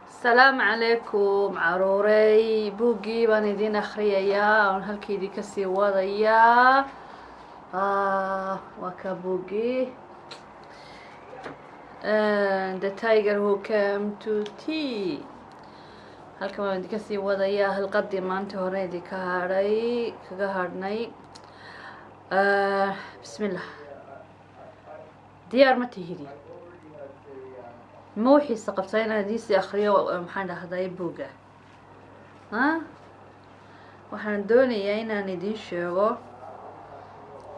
Asalaamu calaykum, caruurey. Buuggii baan idin akhriyayaa oon halkeydii kasii wadayaa. Waa ka buuggii, The Tiger Who Came to Tea. Halkan baan idinka sii wadayaa halqadii maanta hore idinka hadhay, kaga hadhnay. Bismillah. Diyaar ma tihidi? Ma wixiisa qabtaa inaan idiin sii akriyo? Maxaan dhahday, buugga ha waxaan doonayaa inaan idiin sheego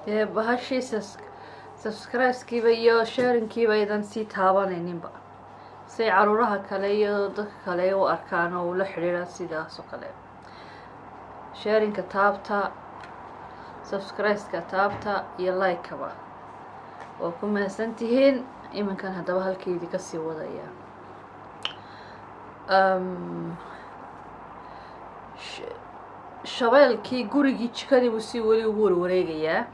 dee bahashii subscribe-kiiba iyo sharing-kiiba aydan sii taabanayninba, say caruuraha kale iyo dadka kale u arkaan oo ula xidhiidhaan. Sidaas oo kale sharing-ka taabta, subscribe-ka taabta iyo like-kaba. Waa ku mahadsan tihiin. Iminkan haddaba halkeydii kasii wadaya. Shabeelkii gurigii jikadii buu si weli ugu warwareegayaa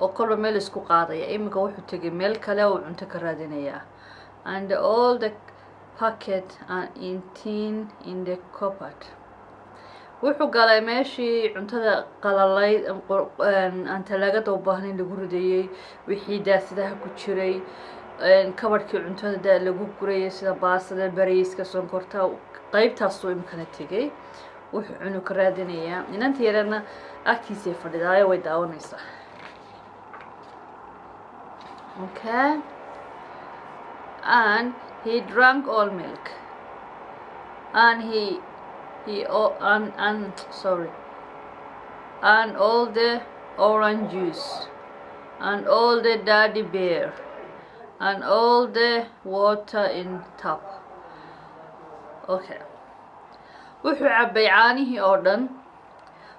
oo kolba meel isku qaadaya. Iminka wuxuu tegay meel kale oo cunto ka raadinayaa. And all the packet and in tin in the cupboard. Wuxuu galay meeshii cuntada qalalayd aan talaagada u baahnayn lagu ridayey, wixii daasadaha ku jiray, kabadhkii cuntada da lagu gurayay, sida baasada, bariiska, sonkorta. Qeybtaasuu imikana tegay, wuxuu cunu ka raadinayaa. Inanta yarana agtiisay fadhidaayo, way daawanaysaa. Okay, and he drank all milk and he oh, and sorry, and all the orange juice and all the daddy beer and all the water in tap. Okay, wuxuu cabbay caanihii oo dhan,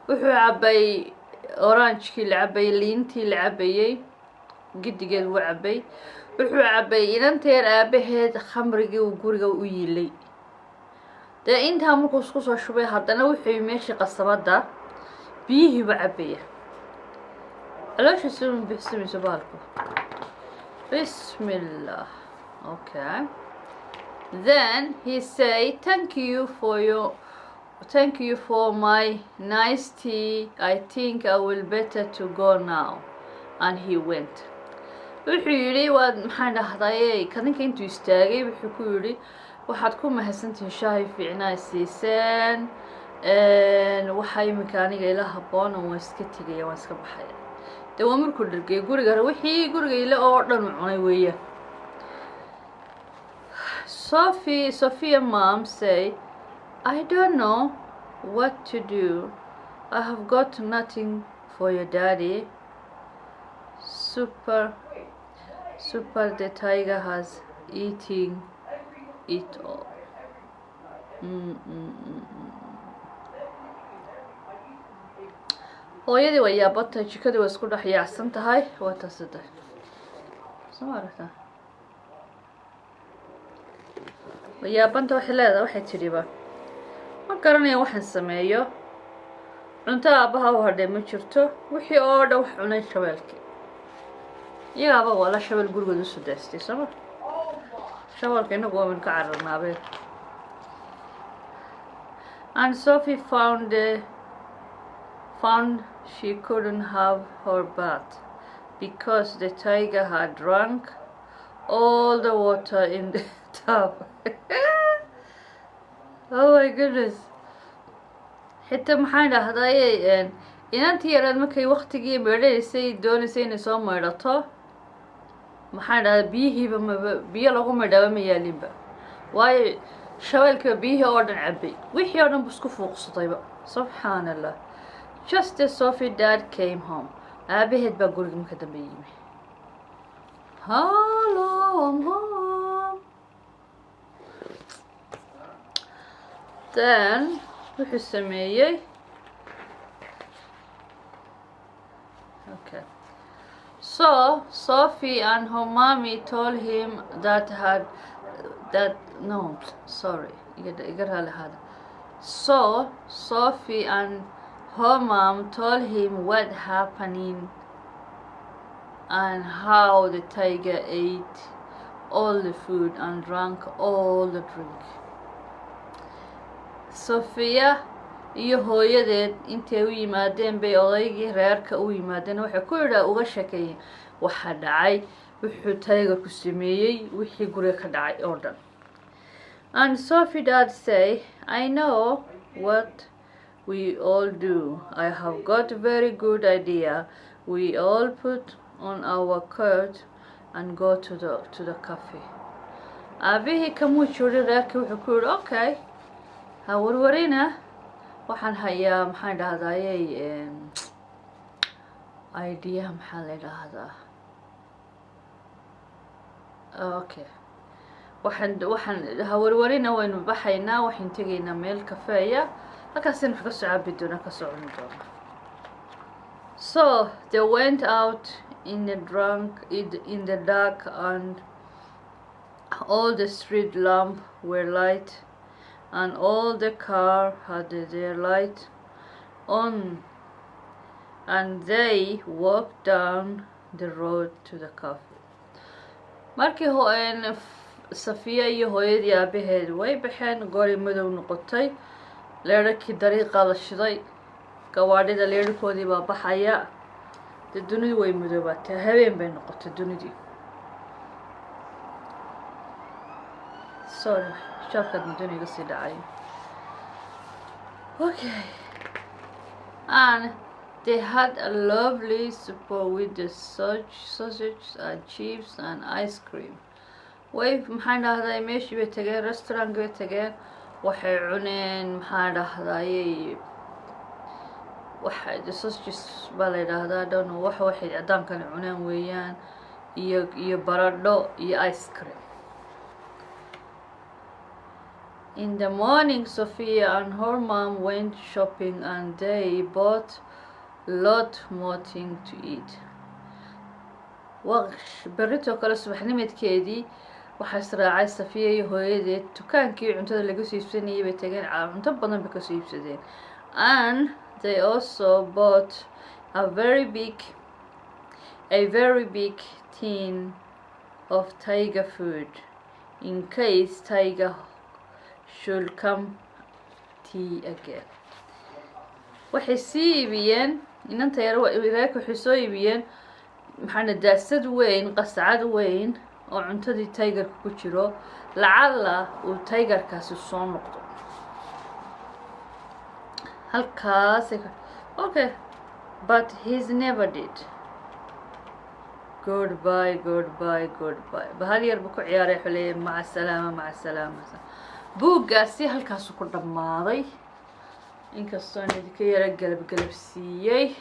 wuxuu cabbay orange-kii la cabayay, liintii la cabayey giddigeed wuu cabbay. Wuxuu cabbay inanteer aabaheed khamrigii uu guriga u yiilay. Dee intaa markuu isku soo shubay, haddana wuxuu meeshii qasabadda biyihiiba cabbaya. Calooshiisa uma bixsamayso bahalku. Bismillah. Okay, then he say, "Thank you for your, thank you for my nice tea. I think I will better to go now." And he went. Wuxuu yidhi, waad, maxaan dhahdaye, kadinka intuu istaagay wuxuu ku yidhi, "Waxaad ku mahadsantihiin shaahi fiicnaa siiseen. Waxaa iminka aniga ila habboon oo waan iska tegaya, waan iska baxaya." Dee waa markuu dhargay guriga, wixii guriga ile oo dhan u cunay weeyaan. Sophie, Sophia mom say, "I don't know what to do. I have got nothing for your daddy. Super, super, the tiger has eaten it all." Hooyadii way yaabantahay, jikadii way isku dhex yaacsan tahay. Waa taasada, soo ma aragtaa? Way yaabanta. Waxay leedahay, waxay tidhiba, "Ma garanaya waxaan sameeyo. Cunto aabbaha u hadhay ma jirto. Wixii oo dhan wax cunay shabeelkii." Iyagaaba waa la shabeel gurigooda usoo daastay, sooma? Shabeelka inagu waa ka cararnaabeen. And Sophie found she couldn't have her bath because the tiger had drunk all the water in the tub. Oh my goodness. Xitaa, maxaan dhahdaye, inantii yaraad markay waktigii meedhanaysay, doonaysay inay soo maydhato, maxaan dhahdaa, biyihiiba maba biyo lagu maydhaaba ma yaalinba, waayo shabeelkiiba biyihii oo dhan cabay, wixii oo dhan bu isku fuuqsadayba. Subxaan Allah. Just as Sophie dad came home, aabaheed baa guriga marka dambe yimi. "Hello, I'm home." Then wuxuu sameeyey, okay, so Sophie and her mommy told him that had that, no, sorry, iga raali ahaada. So Sophie and her mom told him what happening and how the tiger ate all the food and drank all the drink. Sofiya iyo hooyadeed intay u yimaadeen bay odaygii reerka u yimaadeen, waxay ku yidhaa uga sheekeeyeen waxaa dhacay, wuxuu tigerku sameeyey, wixii guriga ka dhacay oo dhan. And Sophie dad say, "I know what we all do. I have got a very good idea. We all put on our coat and go to the cafe." Aabihii kamuu joogin reerkii, wuxuu ku yihi, "Okay, ha warwarina, waxaan hayaa, maxaan dhahdayey, idea, maxaa la idhaahdaa, okay, waxaan ha warwarina, waynu baxaynaa, waxaan tegaynaa meel kafeeya, halkaasaynu wax kasoo cabi doonaa, kasoo cuni doonaa." So they went out in the dark, and all the street lamp were light and all the car had their light on, and they walked down the road to the cafe. Markii Safiya iyo hooyadii aabaheed way baxeen, gori madow noqotay, leerarkii dariiqa la shiday, gawaadhida leerarkoodii baa baxaya, dee dunidu way madoobaatay, habeen bay noqotay dunidii. Sorry, xijaabkaad muddo iga sii dhacay. Okay, and they had a lovely supper with the sausage and chips and ice cream. Way, maxaan dhahday, meeshii bay tageen, restaurant bay tageen, waxay cuneen, maxaan dhahdayey, waxa sausages baa la yidhaahdaa, don't know, waxa waxay cadaankani cuneen weeyaan, iyo baradho iyo ice cream. In the morning, Sophia and her mom went shopping and they bought lot more thing to eat. Berritoo kale subaxnimadkeedii waxaa israacay Safiya iyo hooyadeed, dukaankii cuntada laga soo iibsanayay bay tageen, cunto badan bay kasoo iibsadeen. And they also bought a very big tin of tiger food in case tiger should come tea again. Waxay sii iibiyeen, inanta yar reerka waxay soo iibiyeen, maxaana, daasad weyn, qascad weyn oo cuntadii tigerka ku jiro, lacalla uu tigerkaasi soo noqdo. Halkaas, okay, but he's never did. Goodbye, goodbye, goodbye. Bahal yar buu ku ciyaaray, wuxuu leeyahay, "Maca salaama, maca salaama." Buuggaasi halkaasu ku dhammaaday, inkastoo aan idinka yara galab galabsiiyey.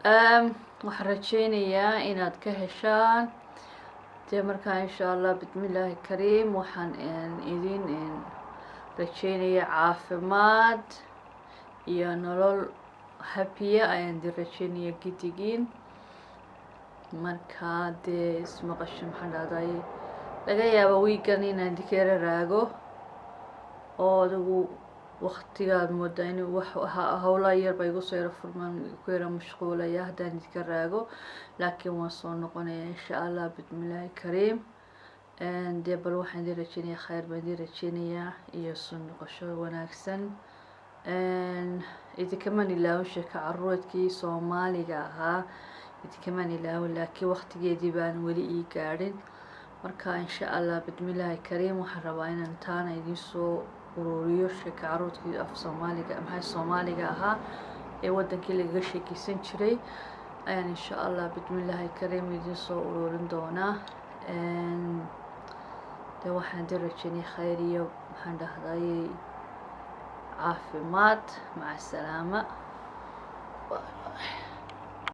Waxaan rajeynayaa inaad ka heshaan. Dee markaa, insha Allah, bismillaahi kariim, waxaan idin rajeynayaa caafimaad iyo nolol happy ah ayaan idin rajeynaya gidigiin. Markaa dee ismaqasho, maxaan dhahday, laga yaaba wiigan inaan idinka yara raago oo adigu waktigaad moodaa inuu wax howlaha yarba igu soo yaro furmaan, ku yara mashquulaya haddaan idinka raago, laakiin waan soo noqonaya, insha Allah, bismillaahi kariim. Dee bal waxaan idin rajeynayaa khayr baan idin rajeynayaa iyo soo noqosho wanaagsan. Idinkamaan ilaawin sheeka caruureedkii Soomaaliga ahaa, idinkamaan ilaawin, laakiin waqtigeedii baan weli ii gaadhin. Marka, insha Allah, bismillaahi kariim, waxaan rabaa inaan taana idiin soo ururiyo, sheeka caruurkii af Soomaaliga, maxay, Soomaaliga ahaa ee wadankii lagaga sheekeysan jiray ayaan, insha Allah, bismillaahi kariim, idiin soo ururin doonaa. De waxaan idin rajeynay khayr iyo, maxaan dhahday, caafimaad. Maca salaama. Bye bye.